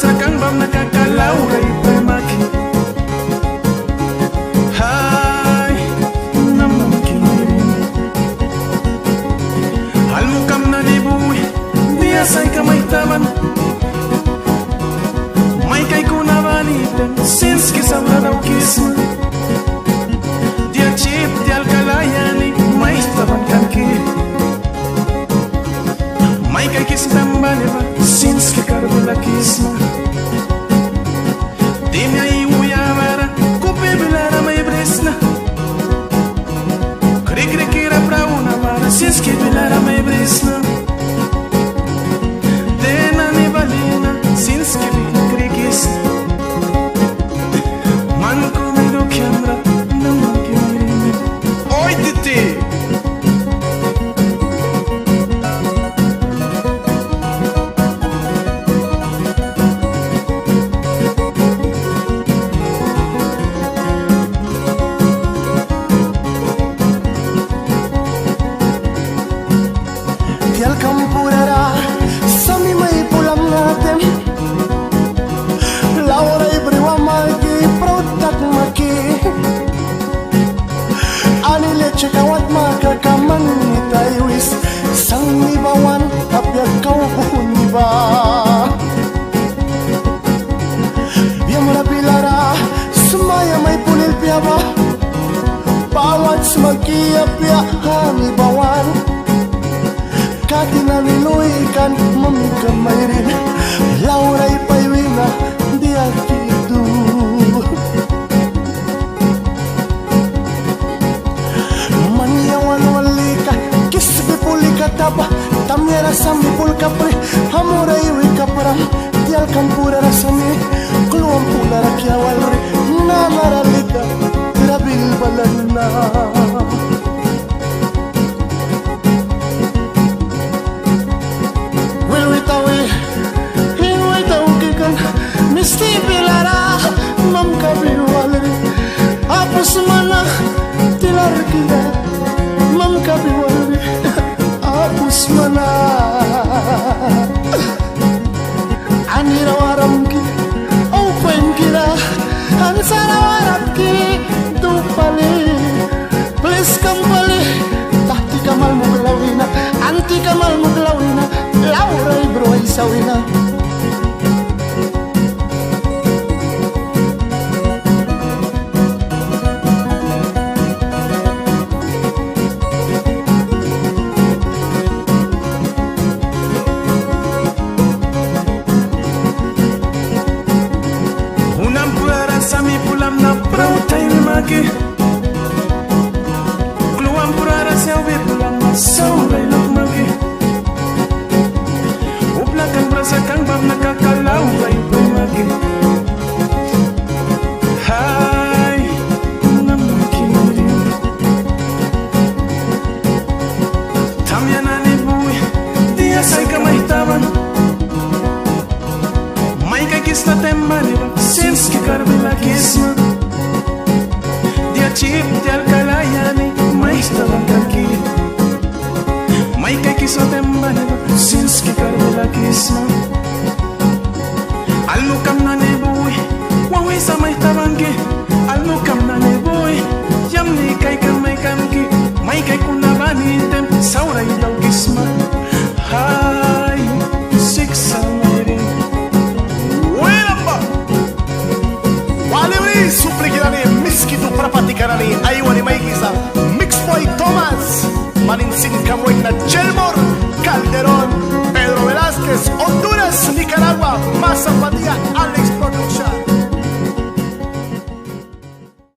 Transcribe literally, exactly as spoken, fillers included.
Sakan bamna kaka Laura i pemaki. Hai, namnamki mairin. Almukam nani bui, dia saika maihtaban. Mai kaikuna bani ten, sinski sabra daukisma. Dia chip, dia alkala yani, maihtaban kanki. Mai kaikisna taim bani ba, sinski karbi lakisma. Dinia i uya bara, kupi bilara mai brisna. Krikrikira prauna bara, sinski bilara mai brisna. Dena ni balina, sinski bi krikisna. Man kumi dukiamra, namnamki mairin. Oi titi. Tialkam purara sami mai pulam natem. Laura i briwa maki, prautak maki. Ani leche kawat maka kaman ni taiwis. Sangni ba wan apia kau buhuni ba. Biamra bilara smaia mai pulil pia ba. Pawat sma ki apia hani ba wan. Kati nani lui kan mamika mairin. Laura i pai wina dia kitu. Man yawan wal lika kisbi pulika taba. Tamyara sami pulka pri hamura iwi kapram. Tialkam purara sami kluam pulara kia walri. Nanara lika trabil balan na. Wil witawi, hin witau kikan, misti bilara, mamka bi walri. Apu sma na, tilara kira, mamka bi walri. Apu sma na. Anira waramki, au paimkira, ansara waramki, dupali. Plis kam pali, tahtika malmuk lawina, antika malmuk lawina, Laura i bru aisa wina. Hunam purara sami pulam na prautai maki. Kluam purara siawi pulam na saurai luk maki. Upla kan brasa kan bamna kaka Laura i pemaki. Hai, namnamki mairin. Tamya nani bui, dia saika maihtaban. Mai kaikisna taim bani ba, sinski karbi lakisma. Dia chip, dia alkala yani, maihtaban kanki. Mai kaikisna taim bani ba, sinski karbi lakisma.